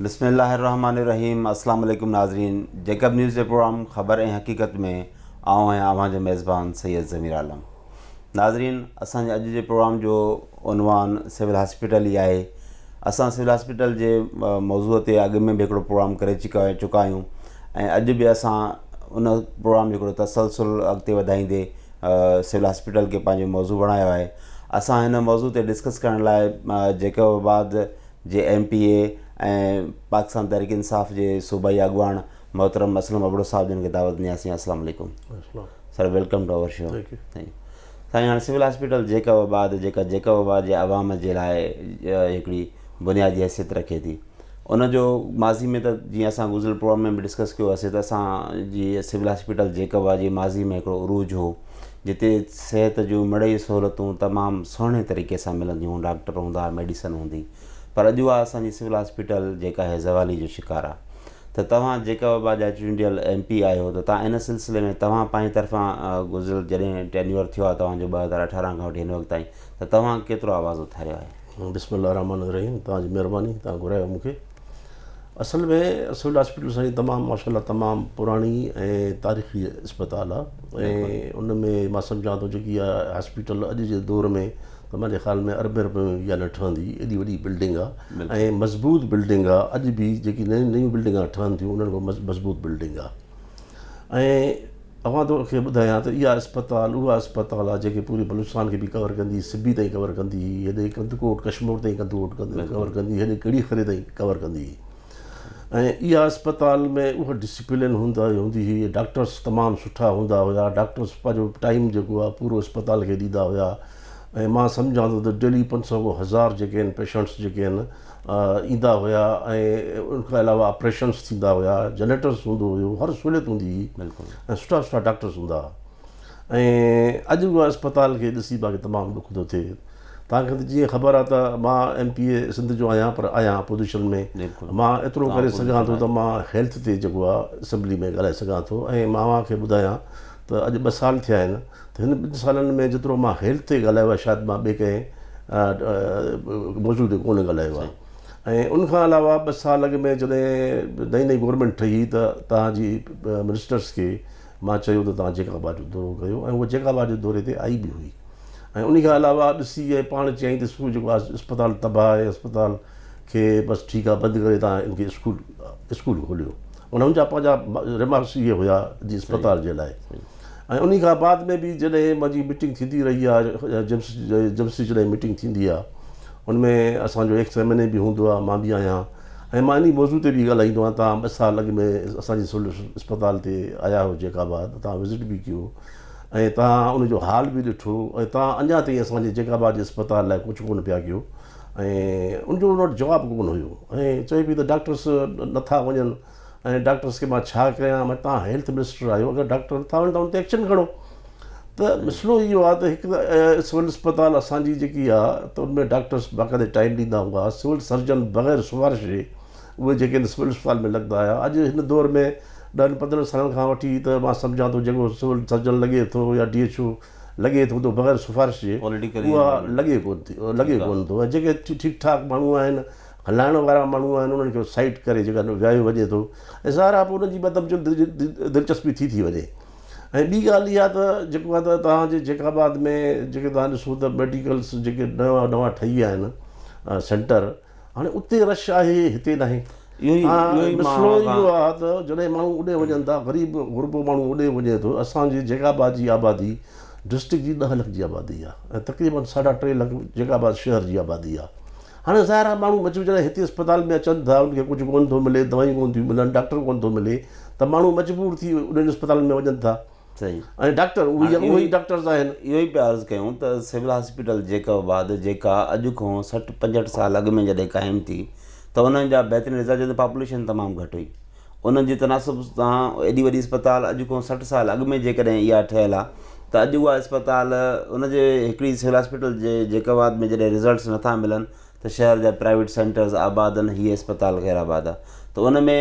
بسم الله الرحمٰن الرحيم اسلام عليڪم ناظرين جيڪب نيوز جي پروگرام خبر ۽ حقيقت ۾ آئون آهيان اوهان جو ميزبان سيد ضمير عالم ناظرين اسان جي اڄ جي پروگرام جو عنوان سول هاسپيٽل ئي آهي اسان سول هاسپيٽل جي موضوع تي اڳ ۾ به هڪڙو پروگرام ڪري چڪا چڪا آهيون ۽ اڄ به اسان ان پروگرام جو هڪڙو تسلسل اڳتي وڌائيندي سول هاسپيٽل کي پنهنجو موضوع بڻايو آهي اسان هن موضوع تي ڊسڪس ڪرڻ لاء جيڪب آباد جي ايم پي اي ۽ پاڪستان تحريڪ انصاف جي صوبائي اڳواڻ محترم اسلم ابڙو صاحب جن کي دعوت ڏني آسين السلام عليڪم sir welcome to our show سائين هاڻي سول هاسپيٽل جيڪب آباد جيڪا جيڪب آباد جي عوام جي لاء هڪڙي بنيادي حيثيت رکي ٿي ان جو ماضي ۾ ته جيئن اسان گذريل پروگرام ۾ به ڊسڪس ڪيو هوسي ته اسان جي سول هاسپيٽل جيڪب آباد جي ماضي ۾ هڪڙو عروج هو جتي صحت جون مڙئي سهولتون تمام سهڻي طريقي سان ملنديون هيون ڊاڪٽر هوندا هئا ميڊيسن هوندي پر اڄ اها اسان جي سول هاسپيٽل جيڪا آهي زوالي جو شڪار آهي ته توهان جيڪب آباد جا چونڊيل ايم پي آهيو ته توهان ان سلسلي ۾ توهان پنهنجي طرفان گذريل جڏهن ٽينيور ٿيو آهي توهان جو 2018 کان وٺي هن وقت تائين ته توهان ڪيترو آواز اٿاريو آهي؟ بسم الله الرحمٰن الرحيم توهان جي مهرباني توهان گهرايو مون کي اصل ۾ سول هاسپيٽل سائين تمام ماشاء الله تمام پراڻي ۽ تاريخي اسپتال آهي ۽ ان ۾ مان سمجهان ٿو جيڪي اها هاسپيٽل اڄ جي دور ۾ ته منهنجي خيال ۾ اربين رپين ۾ اها نه ٺهندي ايڏي وڏي بلڊنگ آهي ۽ مضبوط بلڊنگ آهي اڄ به جيڪي نيون نيون بلڊنگا ٺهن ٿيون انهن کان مضبوط بلڊنگ آهي ۽ اوهان تو کي ٻڌايان ته اها اسپتال اها اسپتال آهي جيڪي پوري بلوچستان کي به ڪور ڪندي سبي تائين ڪور ڪندي هئي هيڏي ڪنڌڪوٽ ڪشمور تائين ڪنڌڪوٽ ڪور ڪندي هئي هيڏي ڪڙي خري تائين ڪور ڪندي هئي ۽ اها اسپتال ۾ اها ڊسپلين هوندا هوندي هئي ڊاڪٽرس تمام سٺا هوندا هيا ڊاڪٽرس پنهنجو ٽائيم جيڪو آهي پورو اسپتال کي ڏيندا هيا ۽ مان سمجهان ٿو ته ڊيلي 500 کان 1000 جيڪي آهن پيشنٽس جيڪي آهن ايندا هيا ۽ ان کان علاوه آپريشنس ٿيندا هيا جنريٽرس هوندو هيو هر سهوليت هوندي هئي ۽ سٺا سٺا ڊاڪٽرس هوندا هئا ۽ اڄ اها اسپتال کي ڏسي باقي تمام ڏک ٿو ٿئي تان کي ته جيئن خبر آهي ته مان ايم پي اي سنڌ جو آهيان پر آهيان اپوزيشن ۾ مان ايترو ڪري سگهان ٿو ته مان هيلٿ تي جيڪو آهي اسيمبلي ۾ ڳالهائي سگهان ٿو ۽ مان اوهان کي ٻڌايان ته اڄ 2 سال ٿيا آهن ته هن ٻن سالن ۾ جيترو مان هيلٿ تي ڳالهايو آهي شايد مان ٻئي ڪنهن موضوع تي ڪونه ڳالهايو آهي ۽ ان کان علاوه 2 سال اڳ ۾ جڏهن نئين نئين گورنمينٽ ٺهي ته توهان جي منسٽرس کي مان چيو ته توهان جيڪب آباد جو دورو ڪيو ۽ هوء جيڪب آباد جي دوري تي آئي به هئي ۽ ان کان علاوه ڏسي ۽ پاڻ چيائين ته اسڪول جيڪو آهي اسپتال تباهه آهي اسپتال کي بس ٺيڪ آهي بند ڪري توهان ان کي اسڪول اسڪول کوليو انهن جا پنهنجا ريمارڪس اهي هيا جي اسپتال جي لاء ۽ انهي کان بعد ۾ به جڏهن منهنجي ميٽنگ ٿيندي رهي آهي جمس جمس جي جڏهن ميٽنگ ٿيندي آهي ان ۾ اسان جو ايڪس ايم اين اي به هوندو آهي مان به آهيان ۽ مان انهي موضوع تي به ڳالهائيندو آهيان تان 2 سال اڳ ۾ اسان جي سول اسپتال تي آيا هو جيڪب آباد تان وزٽ به ڪيو ۽ تان ان جو حال به ڏٺو ۽ تان اڃا تائين اسان جي جيڪب آباد جي اسپتال لاء ڪجهه ڪونه پيا ڪيو ۽ ان جو ان وٽ جواب ڪونه هيو ۽ چئي پئي ته ڊاڪٽرس نٿا وڃن ۽ ڊاڪٽرس کي مان ڇا ڪيان مان توهان هيلٿ منسٽر آهيو اگر ڊاڪٽر نٿا وڃن ته ان تي ايڪشن کڻو ته مسئلو اهو آهي ته هڪ سول اسپتال اسان جي جيڪي آهي ته ان ۾ ڊاڪٽرس باقاعدي ٽائيم ڏيندا هئا سول سرجن بغير سفارش جي اهي جيڪي آهن سول اسپتال ۾ لڳندا هيا اڄ هن دور ۾ 10 15 سالن کان وٺي ته مان سمجهان ٿو جيڪو سول سرجن لڳي ٿو يا ڊي ايڇ او لڳي ٿو ته بغير سفارش جي اها لڳي ڪونه ٿي لڳي ڪونه ٿو ۽ جيڪي ٺيڪ ٺاڪ ماڻهو آهن هلائڻ وارا ماڻهو آهن انهن کي سائيٽ ڪري جيڪا ويايو وڃي ٿو ۽ ظاهر آهي پوء انهن جي مطلب جو دلچسپي ٿي ٿي وڃي ۽ ٻي ڳالهه اها ته جيڪو آهي ته توهان جي جيڪب آباد ۾ جيڪي توهان ڏسو ته ميڊيڪلس جيڪي نوان نوان ٺهي ويا آهن سينٽر هاڻي اتي رش آهي هتي ناهي. مسئلو اهو آهي ته جڏهن ماڻهو اڏي وڃن ٿا غريب غربو ماڻهو اڏي وڃي ٿو اسان جي جيڪب آباد جي آبادي ڊسٽرڪٽ جي 10 لک جي آبادي آهي ۽ تقريبن 3.5 لک جيڪب آباد شهر جي آبادي آهي هاڻي ظاهر آهي ماڻهو مجبور جڏهن هتي اسپتال ۾ اچن ٿا ان کي ڪجهه ڪونه ٿو ملي دوائيون ڪونه ٿيون ملن ڊاڪٽر ڪونه ٿو ملي ته ماڻهو مجبور ٿي انهن اسپتالن ۾ وڃن ٿا صحيح ۽ ڊاڪٽر اهي اهي ئي ڊاڪٽرز آهن. اهو ئي پيا عرض ڪيون ته سول هاسپيٽل جيڪب آباد جيڪا اڄ کان 60 65 سال اڳ ۾ جڏهن قائم ٿي ته انهن جا بهترين رزلٽ جڏهن پاپوليشن تمام گهٽ هئي انهن جي تناسب سان ايڏي وڏي اسپتال اڄ کان 60 سال اڳ ۾ جيڪڏهن اها ٺهيل آهي ته اڄ اها اسپتال ان جي هڪڙي سول هاسپيٽل جي جيڪب آباد ۾ جڏهن رزلٽس نٿا ملن ته شهر جا پرائيويٽ سينٽرز آباد آهن هيء اسپتال غير آباد آهي ته ان ۾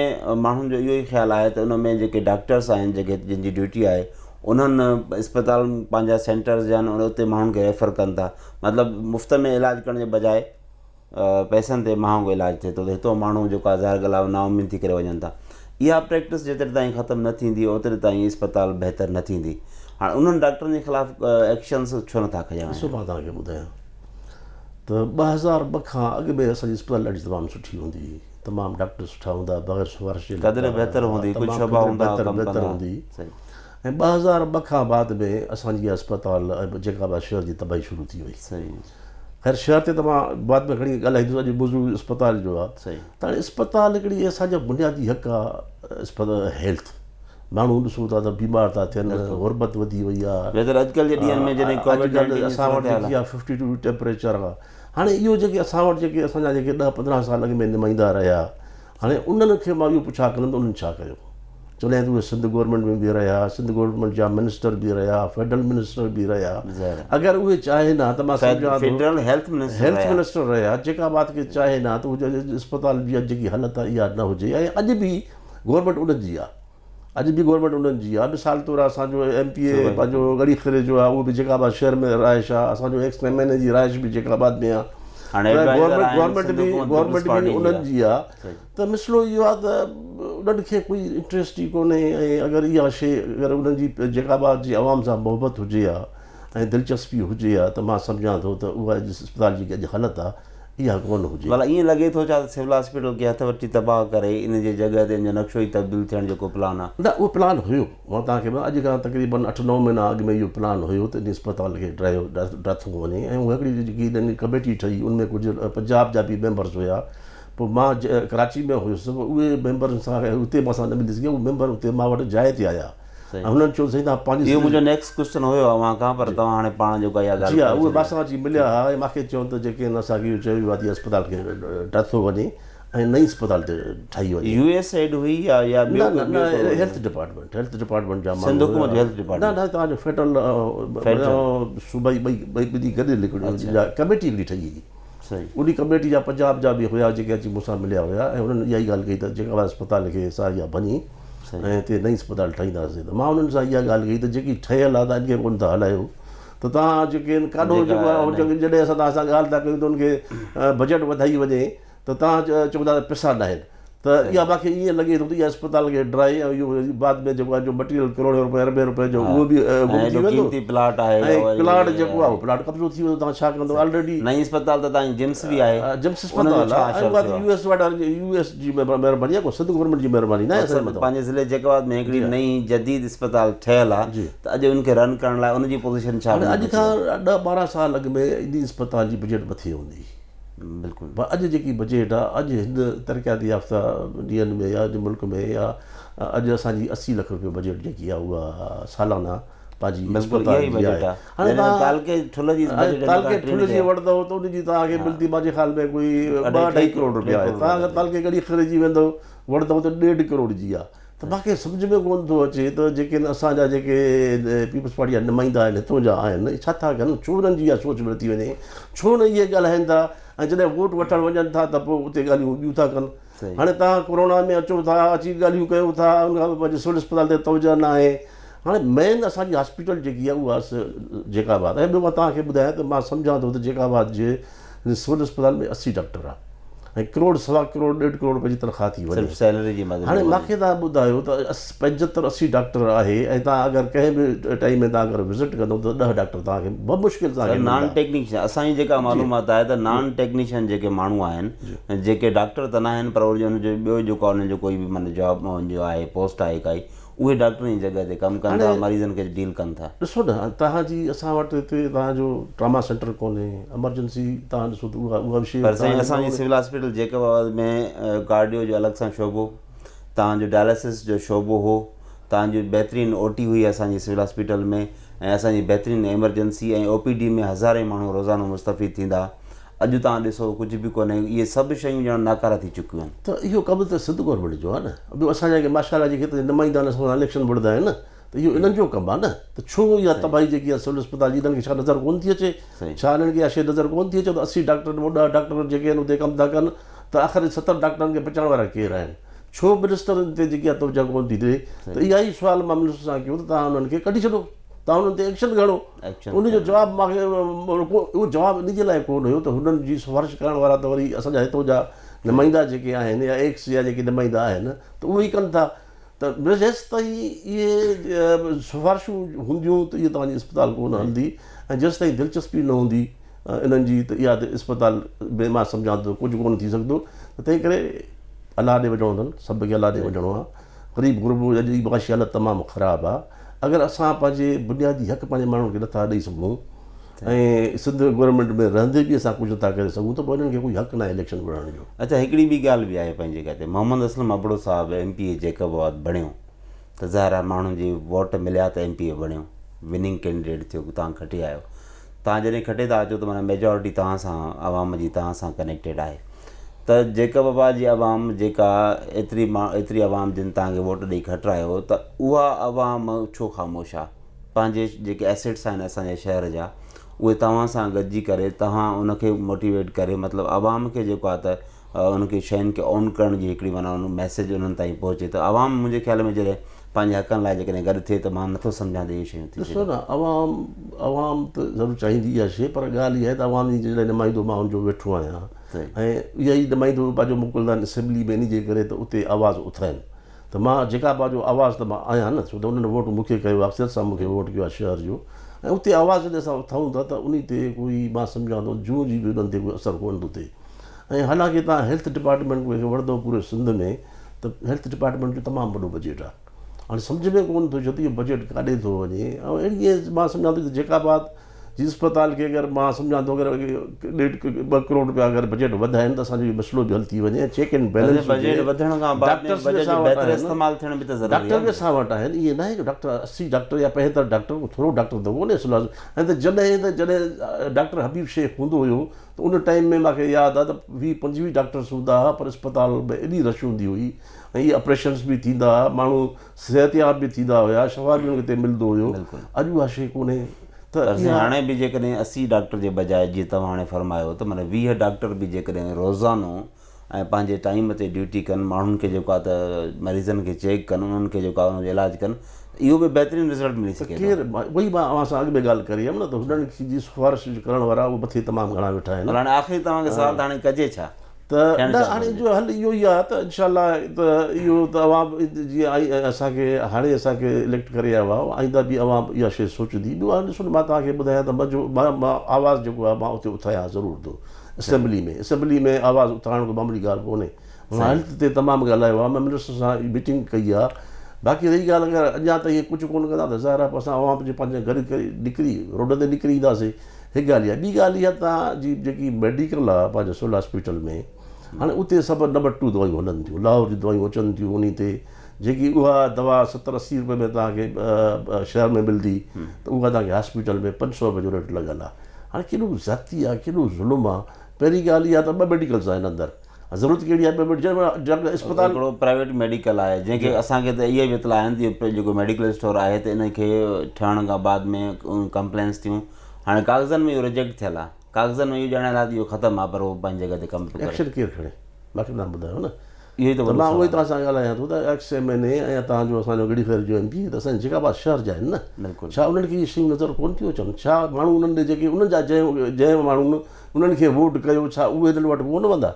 ماڻهن جو اهو ئي خيال آهي ته ان ۾ جيڪي ڊاڪٽرس آهن جيڪي جن جي ڊيوٽي آهي انهن اسپتالن پنهنجا سينٽرز جا آهن اتي ماڻهن کي ريفر ڪن ٿا مطلب مفت ۾ علاج ڪرڻ جي بجاء پئسن تي مهانگو علاج ٿئي ٿو ته هتو ماڻهو جيڪو آهي ظاهر ڳالهه آهي نااميد ٿي ڪري وڃن ٿا. اها پريڪٽس جيتري تائين ختم نه ٿيندي اوتري تائين اسپتال بهتر نه ٿيندي. هاڻ انهن ڊاڪٽرن جي خلاف ايڪشنس ڇو نٿا کنيا ڏسو وڃن؟ مان توهان کي ٻڌايان ته 2002 کان اڳ ۾ اسان جي اسپتال ڏاڍي تمام سٺي هوندي هئي تمام ڊاڪٽر سٺا هوندا هئا بغير سفارش جي قدري لڳندا بهتر هئا هوندي ڪجهه تمام شعبا قدري هوندا بهتر ڪم بهتر ڪندا هوندي هئي صحيح ۽ 2002 کان بعد ۾ اسان جي اها اسپتال جيڪب آباد شهر جي تباهي شروع ٿي وئي. صحيح. خير شهر تي ته مان بعد ۾ گهڻي ڳالهائيندس اڄ موضوع اسپتال جو آهي صحيح. ته هاڻي اسپتال هڪڙي اسان جو بنيادي حق آهي اسپتال هيلٿ ماڻهو ڏسو ٿا ته بيمار ٿا ٿين غربت وڌي وئي آهي ويتر اڄڪلهه جي ڏينهن ۾ جڏهن ڪووڊ اڄڪلهه نائنٽين جي اسان وٽ صورتحال جيڪي آهي ففٽي ٽو ٽيمپريچر آهي هاڻي اهو جيڪي اسان وٽ جيڪي اسان جا جيڪي ڏهه پندرهن سال اڳ ۾ نمائندا رهيا هاڻي انهن کي مان اهو پڇا ڪندم ته انهن ڇا ڪيو؟ چوندا آهن ته اهي سنڌ گورنمينٽ ۾ به رهيا، سنڌ گورنمينٽ جا منسٽر به رهيا، فيڊرل منسٽر به رهيا. اگر اهي چاهين ها ته مان سمجهان ٿو federal health minister health minister رهيا جيڪا بات کي چاهين ها ته اهو اسپتال جي اڄ جيڪي حالت آهي اها نه هجي ۽ اڄ به گورنمينٽ انهن جي آهي. اڄ به گورنمينٽ انهن جي آهي. مثال طور اسان جو ايم پي اي پنهنجو ڳڙهي خيري جو آهي اهو به جيڪب آباد شهر ۾ رهائش آهي اسان جو ايڪس ايم اين اي جي رهائش به جيڪب آباد ۾ آهي گورنمينٽ به گورنمينٽ به انهن جي آهي ته مسئلو اهو آهي ته انهن کي ڪوئي انٽريسٽ ئي ڪونهي ۽ اگر اها شيء اگر انهن جي جيڪب آباد جي عوام سان محبت هجي ها ۽ دلچسپي هجي ها ته مان سمجهان ٿو ته اها اسپتال جي اڄ حالت آهي اها ڪونه هجي. ڀلا ائين لڳي ٿو ڇا ته سول هاسپيٽل کي هٿ وٺي تباهه ڪري ان جي جڳهه تي ان جو نقشو ئي تبديل ٿيڻ جو ڪو پلان آ؟ نه اهو پلان هيو. مان توهان کي ٻڌايان اڄ کان تقريبن اٺ نو مهينا اڳ ۾ اهو پلان هيو ته ان اسپتال کي ڊاهيو ڊاٿو وڃي ۽ اها هڪڙي جيڪي انهن جي ڪميٽي ٺهي ان ۾ ڪجهه پنجاب جا به ميمبرز هيا پوء مان ڪراچي ۾ هيس پوء اهي ميمبرن سان اتي مان سان نه ملي سگهيا اهي ميمبر اتي مان وٽ جاء تي آيا ۽ هنن چيو سائين توهان پنهنجي اهو منهنجو نيڪسٽ ڪوسچن هيو اوهان کان پر توهان هاڻي پاڻ جيڪو اها ڳالهه جي ها اهي مان سان اچي مليا ها ۽ مانکي چيو ته جيڪي هن اسان کي اهو چيو ويو آهي ته اسپتال کي ڊاٿو وڃي ۽ نئين اسپتال تي ٺاهي وڃي. يو ايس ايڊ هئي يا يا ٻيو نه نه نه هيلٿ ڊپارٽمينٽ هيلٿ ڊپارٽمينٽ جا ماڻهو سنڌ حڪومت جو هيلٿ ڊپارٽمينٽ نه نه توهان جو فيڊرل صوبائي ٻئي ٻئي ٻنهي گڏيل هڪڙي ڪميٽي هڪڙي ٺهي هئي. انهي ڪميٽي جا پنجاب جا به هيا جيڪي اچي مون سان مليا هيا ۽ انهن اها ئي ڳالهه ڪئي ته جيڪب آباد اسپتال کي اسان اها ڀڃي ۽ هتي نئين اسپتال ٺاهينداسين ته مان انهن سان اها ڳالهه ڪئي ته جيڪي ٺهيل آهي تان کي ڪونه ٿا هلايو ته تان جيڪي آهن ڪاڏو جيڪو آهي جڏهن اسان توهان سان ڳالهه ٿا ڪيون ته ان کي بجيٽ وڌائي وڃي ته توهان چئو ٿا ته پئسا ناهن ته اها مون کي ائين لڳي ٿو ته اها اسپتال کي ڊرائي ۽ اهو بعد ۾ جيڪو آهي جو مٽيريل ڪروڙين روپين اربين روپين جو اهو به گم ٿي ويندو قيمتي پلاٽ آهي ۽ پلاٽ جيڪو آهي اهو پلاٽ قبضو ٿي ويندو توهان ڇا ڪندو آلريڊي نئين اسپتال ته تائين جمس به آهي جمس اسپتال آهي ۽ اها يو ايس وارا يو ايس جي مهرباني آهي ڪو سنڌ گورنمينٽ جي مهرباني ناهي اسان جي مٿان پنهنجي ضلعي جيڪب آباد ۾ هڪڙي نئين جديد اسپتال ٺهيل آهي ته اڄ ان کي رن ڪرڻ لاء ان جي پوزيشن ڇا اڄ کان 10 12 سال اڳ ۾ انهي اسپتال جي بجيٽ مٿي هوندي هئي بلڪل. پر اڄ جيڪي بجيٽ آ اڄ هن ترقياتي يافته ڏينهن ۾ يا اڄ ملڪ ۾ يا اڄ اسان جي 80 لک روپيو بجيٽ جيڪي آ اها سالانه پنهنجي بلڪل اها ئي بجيٽ آ هاڻي جڏهن تعلقي ٺلهه جي بجيٽ تعلقي ٺلهه جي وٺندو ته ان جي توهان کي ملندي منهنجي خيال ۾ ڪوئي ٻه اڍائي ڪروڙ روپيا آهي توهان اگر تعلقي ڳڙهي خيري جي ويندو وٺندو ته ڏيڍ ڪروڙ جي آ ته مان کي سمجهه ۾ ڪونه ٿو اچي ته جيڪي اسان جا جيڪي پيپلز پارٽي جا نمائندا آهن هتون جا آهن اهي ڇا ٿا ڪن ڇو انهن جي اها سوچ ۾ نٿي وڃي ڇو نه اهي ڳالهائين ٿا ۽ جڏهن ووٽ وٺڻ وڃن ٿا ته پوء اتي ڳالهيون ٻيون ٿا ڪن هاڻي توهان ڪورونا ۾ اچو ٿا اچي ڳالهيون ڪيو ٿا ان کان پوء پنهنجي سول اسپتال تي توجه نه آهي هاڻي مين اسان جي هاسپيٽل جيڪي آهي اها جيڪب آباد ۽ ٻيو مان توهان کي ٻڌايان ته مان سمجهان ٿو ته جيڪب آباد جي سول اسپتال ۾ 80 ڊاڪٽر آ ۽ ڪروڙ سوا ڪروڙ ڏيڍ ڪروڙ روپئي جي تنخواه ٿي وڃي صرف سيلري جي مدد هاڻي ماکي توهان ٻڌايو ته 75 80 ڊاڪٽر آهي ۽ توهان اگر ڪنهن به ٽائيم ۾ توهان اگر وزٽ ڪندو ته 10 ڊاڪٽر توهان کي بمشڪل توهان کي نان ٽيڪنيشن اسان جي جيڪا معلومات آهي ته نان ٽيڪنيشن جيڪي ماڻهو آهن جيڪي ڊاڪٽر ته ناهن پر ان جو ٻيو جيڪو انهن جو ڪوئي به معنيٰ جاب جو آهي پوسٽ آهي ڪائي اهي ڊاڪٽرن جي جڳهه تي ڪم ڪن ٿا مريضن کي ڊيل ڪن ٿا. ڏسو نه توهان جي اسان وٽ هتي توهان جو ٽراما سينٽر ڪونهي ايمرجنسي توهان ڏسو ته اها اها به شيء پر سائين اسان جي سول هاسپيٽل جيڪب آباد ۾ ڪارڊيو جو الڳ سان شعبو توهان جو ڊائلاسس جو شعبو هو توهان جي بهترين او ٽي هئي اسان جي سول هاسپيٽل ۾ ۽ اسان جي بهترين ايمرجنسي ۽ او پي ڊي ۾ هزارين ماڻهو روزانو مستفيد ٿيندا اڄ توهان ڏسو ڪجهه به ڪونهي اهي سڀ شيون ڄڻ ناڪاره ٿي چڪيون آهن. ته اهو ڪم ته سنڌ گورنمينٽ جو آهي نه ٻيو اسان جا جيڪي ماشاء الله جيڪي هتي نمائندا آهن اسان سان اليڪشن وڙهندا آهن نه ته اهو انهن جو ڪم آهي نه ته ڇو اها تباهي جيڪي آهي سول اسپتال جي انهن کي ڇا نظر ڪونه ٿي اچي ڇا انهن کي اها شيء نظر ڪونه ٿي اچي ته 80 ڊاڪٽر ڏهه ڊاڪٽر جيڪي آهن اتي ڪم ٿا ڪن ته آخر 70 ڊاڪٽرن کي بچائڻ وارا ڪير آهن ڇو منسٽر ان تي جيڪي آهي توجهه ڪونه ٿي ڏئي ته اها ئي سوال مان منسٽر سان ڪيو ته توهان انهن کي ڪڍي ڇڏو. توهان انهن تي ايڪشن کڻو. ان جو جواب مان کي اهو جواب ان جي لاء ڪونه هيو ته هنن جي سفارش ڪرڻ وارا ته وري اسان جا هتو جا نمائندا جيڪي آهن يا ايڪس يا جيڪي نمائندا آهن ته اهي ئي ڪن ٿا ته جيستائين اهي سفارشون هونديون ته اهي توهان جي اسپتال ڪونه هلندي ۽ جيستائين دلچسپي نه هوندي انهن جي ته اها اسپتال ۾ مان سمجهان ٿو ڪجهه ڪونه ٿي سگهندو ته تنهن ڪري الله ڏي وڃڻو اٿن سڀ کي الله ڏي وڃڻو آهي غريب غربو اڄ جي معاشي حالت تمام خراب آهي اگر اسان پنهنجي بنيادي حق پنهنجي ماڻهن کي نٿا ڏئي سگهون ۽ سنڌ گورنمينٽ ۾ رهندي به اسان ڪجهه نٿا ڪري سگهون ته پوء انهن کي ڪوئي حق ناهي اليڪشن وڙهڻ جو. اڇا هڪڙي ٻي ڳالهه به آهي پنهنجي جڳهه تي محمد اسلم ابڙو صاحب ايم پي اي جيڪب آباد بڻيو ته ظاهر آهي ماڻهن جي ووٽ مليا ته ايم پي اي بڻيو وننگ ڪينڊيڊيٽ ٿيو تان کٽي آيو تان جڏهن کٽي ٿا اچو ته معنيٰ ميجارٽي توهان سان عوام جي توهان سان ڪنيڪٽيڊ آهي ته جيڪب آباد جي عوام جيڪا ايتري ايتري عوام جن توهان کي ووٽ ڏئي کٽرايو ته اها عوام ڇو خاموش آهي پنهنجي جيڪي ايسيٽس آهن اسان جي شهر جا اهي توهان سان گڏجي ڪري توهان ان کي موٽيويٽ ڪري مطلب عوام کي جيڪو آهي ته ان کي شين کي اون ڪرڻ جي هڪڙي معنيٰ ان ميسيج انهن تائين پهچي ته عوام منهنجي خيال ۾ جڏهن پنهنجي حقن لاء جيڪڏهن گڏ ٿئي ته مان نٿو سمجهان ته اهي شيون ٿي ڏسو نه عوام عوام ته ضرور چاهيندي اها شي پر ڳالهه اها آهي ته عوام جي جڏهن نمائندو مان ان جو ويٺو آهيان ۽ اها ئي نمائندو پنهنجو موڪلندا آهن اسيمبلي ۾ ان جي ڪري ته اتي آواز اٿارين ته مان جيڪا آباد جو آواز ته مان آهيان نه ڇو ته انهن ووٽ مون کي ڪيو آهي اڪثريت سان مون کي ووٽ ڪيو آهي شهر جو ۽ اتي آواز جڏهن اسان اٿائون ٿا ته انهي تي ڪوئي مان سمجهان ٿو جون جي به انهن تي ڪوئي اثر ڪونه ٿو ٿئي ۽ حالانڪه توهان هيلٿ ڊپارٽمينٽ کي وٺندو پوري سنڌ ۾ ته هيلٿ ڊپارٽمينٽ جو تمام وڏو بجيٽ آهي هاڻي سمجهه ۾ ڪونه ٿو اچي ته اهو بجيٽ ڪاڏي ٿو وڃي ۽ اهڙي مان سمجهان ٿو ته جيڪا آباد جي اسپتال کي اگر مان سمجهان ٿو اگر ڏيڍ ٻه ڪروڙ روپيا اگر بجيٽ وڌائين ته اسان جو اهو مسئلو به حل ٿي وڃي ۽ چيڪ اينڊ بيلنس هجي. بجيٽ وڌڻ کان بعد ۾ بجيٽ جو بهتر استعمال ٿيڻ به ته ضروري آهي. ڊاڪٽر به اسان وٽ آهن ائين ناهي جو ڊاڪٽر 80 ڊاڪٽر يا 75 ڊاڪٽر ڪو ٿورو ڊاڪٽر ته ڪونهي اصل ۽ ته جڏهن ته جڏهن ڊاڪٽر حبيب شيخ هوندو هيو ته ان ٽائيم ۾ مونکي ياد آهي ته 20 25 ڊاڪٽرس هوندا هئا پر اسپتال ۾ ايڏي رش هوندي هئي ۽ اهي آپريشنس به ٿيندا هئا ماڻهو صحتياب به ٿيندا هيا، شفا به انهن کي اتي ملندو هيو، اڄ اها شيء ڪونهي ته پر سائين هاڻي به جيڪڏهن 80 ڊاڪٽر جي بجاء جيئن توهان هاڻي فرمايو ته معنيٰ 20 ڊاڪٽر به جيڪڏهن روزانو ۽ پنهنجي ٽائيم تي ڊيوٽي ڪن ماڻهن کي جيڪو آهي ته مريضن کي چيڪ ڪن انهن کي جيڪو آهي انهن جو علاج ڪن ته اهو به بهترين رزلٽ ملي سگهي ٿو. ته ڪير اهو ئي مان اوهان سان اڳ ۾ ڳالهه ڪري هيم نه ته هنن جي سفارش ڪرڻ وارا اهي مٿي تمام گهڻا ويٺا آهن. پر هاڻي آخري توهان کي سوال ته هاڻي ڪجي ڇا؟ ته نه هاڻي ان جو حل اهو ئي آهي ته انشاء الله ته اهو ته عوام جيئن آئي اسان کي هاڻي اسان کي اليڪٽ ڪري آيو آهي آئنده به عوام اها شيء سوچندي ٻيو هاڻي ڏسو نه مان توهان کي ٻڌايان ته منهنجو مان آواز جيڪو آهي مان اتي اٿايان ضرور ٿو اسيمبلي ۾ اسيمبلي ۾ آواز اٿارڻ ڪو معمولي ڳالهه ڪونهي مان هيلٿ تي تمام ڳالهايو آهي مان منسٽر سان ميٽنگ ڪئي آهي باقي رهي ڳالهه اگر اڃا تائين ڪجهه ڪونه ڪندا ته ظاهر آهي پوء اسان عوام جي پنهنجي گڏ ڪري نڪري روڊ تي نڪري اينداسين هڪ ڳالهه اها ٻي ڳالهه اها تان جي جيڪي ميڊيڪل آ پنهنجو سول هاسپيٽل ۾ هاڻي اتي سڀ نمبر ٽو دوائيون هلن ٿيون لاهور جون دوائيون اچن ٿيون انهي تي جيڪي اها دوا ستر اسي روپئي ۾ توهان کي شهر ۾ ملندي ته اها توهان کي هاسپيٽل ۾ 500 روپئي جو ريٽ لڳل آ هاڻي ڪيڏو زيادتي آ ڪيڏو ظلم آ پهرين ڳالهه اها ته ٻه ميڊيڪلز آهن اندر ضرورت ڪهڙي آهي پرائيويٽ جنهن اسپتال هڪڙو پرائيويٽ ميڊيڪل آهي جنهن کي اسان کي ته اهي به اطلاع آهن ته جيڪو ميڊيڪل اسٽور آهي ته ان کي ٺهڻ کان بعد ۾ ڪمپلينس ٿيون هاڻي ڪاغذن ۾ اهو ريجيڪٽ ٿيل آهي ڪاغذن ۾ اهو ڄاڻايل آهي ته اهو ختم آهي پر اهو پنهنجي جڳهه تي ڪم پيو ڪري. ايڪشن ڪير کڻي باقي توهان ٻڌايو نه اهو ئي ته مان اهو ئي توهان سان ڳالهايان ٿو ته ايڪس ايم اين اي ۽ توهان جو اسان جو ڳڙهي خير جو ايم پي ته اسان جيڪا آباد شهر جا آهن نه ڇا انهن کي اهي شيون نظر ڪونه ٿيون اچن ڇا ماڻهو انهن ڏي جيڪي انهن جا جنهن جنهن ماڻهن انهن کي ووٽ ڪيو ڇا اهي هنن وٽ ڪونه ويندا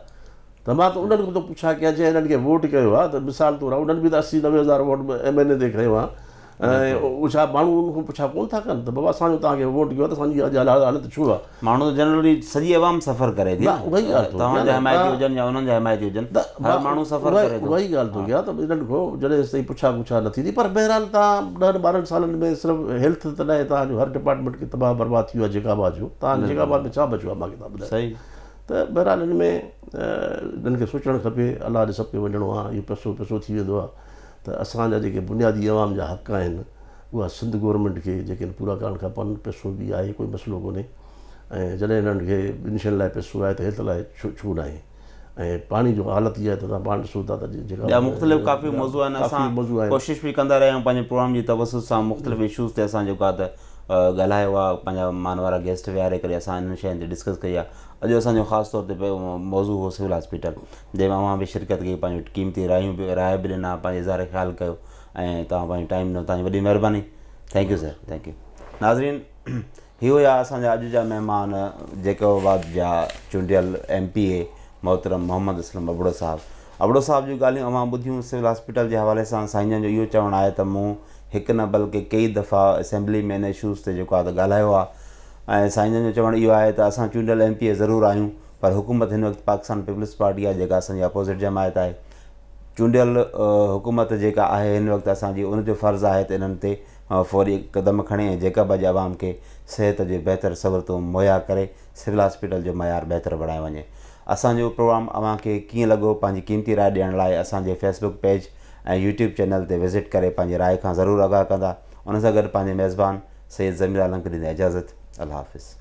ته مان ته انهن کان ٿو پڇا ڪيان جنهن هنن کي ووٽ ڪيو آهي ته مثال طور انهن به ته 80 90 هزار ووٽ ايم اين اي تي کنيو آهي ۽ اهو ڇا ماڻهو ان کان پڇا ڪونه ٿا ڪن ته بابا اسان جو توهان کي ووٽ ڪيو آهي ته اسان جي اڄ حالت ڇو آهي. ماڻهو ته جنرلي سڄي عوام سفر ڪري ٿي نه توهان جا حمايتي هجن يا انهن جا حمايتي هجن هر ماڻهو سفر ڪري ٿو. اها ئي ڳالهه ٿو ڪيان ته انهن کان جڏهن تائين پڇا ڳڇا نه ٿيندي پر بهرحال توهان ڏهن ٻارهن سالن ۾ صرف هيلٿ ته ناهي توهان جو هر ڊپارٽمينٽ کي تباهه برباد ٿي ويو آهي جيڪا آباد جو توهان جيڪا آباد ۾ ڇا بچيو آهي مان کي توهان ٻڌايو ته بهرحال ان ۾ انهن کي سوچڻ کپي الله ڏي سڀ کي وڃڻو آهي اهو پئسو پئسو ٿي ويندو آهي ته اسان جا جيڪي بنيادي عوام جا حق آهن اها سنڌ گورنمينٽ کي جيڪي پورا ڪرڻ کپن پئسو به آهي ڪوئي مسئلو ڪونهي ۽ جڏهن هنن کي ٻن شين لاء پئسو آهي ته هيلٿ لاء ڇو ڇو ناهي ۽ پاڻي جو حالت اها آهي ته توهان پاڻ ڏسو ٿا ته جيڪا ٻيا مختلف ڪافي موضوع آهن اسان ڪوشش به ڪندا رهيا آهيون پنهنجي پروگرام جي توسط سان مختلف اشوز تي اسان جيڪو آهي ته ڳالهايو آهي پنهنجا مان وارا گيسٽ ويهاري ڪري اسان انهن شين تي ڊسڪس ڪئي آهي اڄ اسان جو خاص طور تي موضوع هو سول هاسپيٽل جنهن ۾ اوهان به شرڪت ڪئي پنهنجو قيمتي رايون به راء به ڏنا پنهنجو اظهار خيال ڪيو ۽ توهان پنهنجو ٽائيم ڏنو توهان جي وڏي مهرباني thank you sir thank you. ناظرين هي هيا اسان جا اڄ جا مهمان جيڪب آباد جا چونڊيل ايم پي اي محترم محمد اسلم ابڙو صاحب. ابڙو صاحب جون ڳالهيون اوهان ٻڌيون سول هاسپيٽل جي حوالي سان سائين جن جو اهو چوڻ آهي ته مون هڪ نه بلڪه ڪيئي دفعا اسيمبلي ۾ ان اشوز تي جيڪو آهي ته ڳالهايو آهي ۽ سائين جن جو چوڻ اهو آهي ته اسان چونڊيل ايم پي اي ضرور آهيون پر حڪومت هن وقت پاڪستان پيپلز پارٽي آهي جيڪا اسان جي اپوزٽ جماعت آهي چونڊيل حڪومت جيڪا آهي هن وقت اسان جي ان جو فرض آهي ته انهن تي فوري قدم کڻي ۽ جيڪب جي عوام کي صحت جون بهتر سهولتون مهيا ڪري سول هاسپيٽل جو معيار بهتر بڻايو وڃي. اسان جو پروگرام اوهان کي ڪيئن لڳو پنهنجي قيمتي راء ڏيڻ لاء اسان جي فيسبڪ پيج ۽ يوٽيوب چينل تي وزٽ ڪري پنهنجي راء کان ضرور آگاهه ڪندا ان سان گڏ پنهنجي ميزبان سيد ضمير عالم کي ڏيندا اجازت الله حافظ.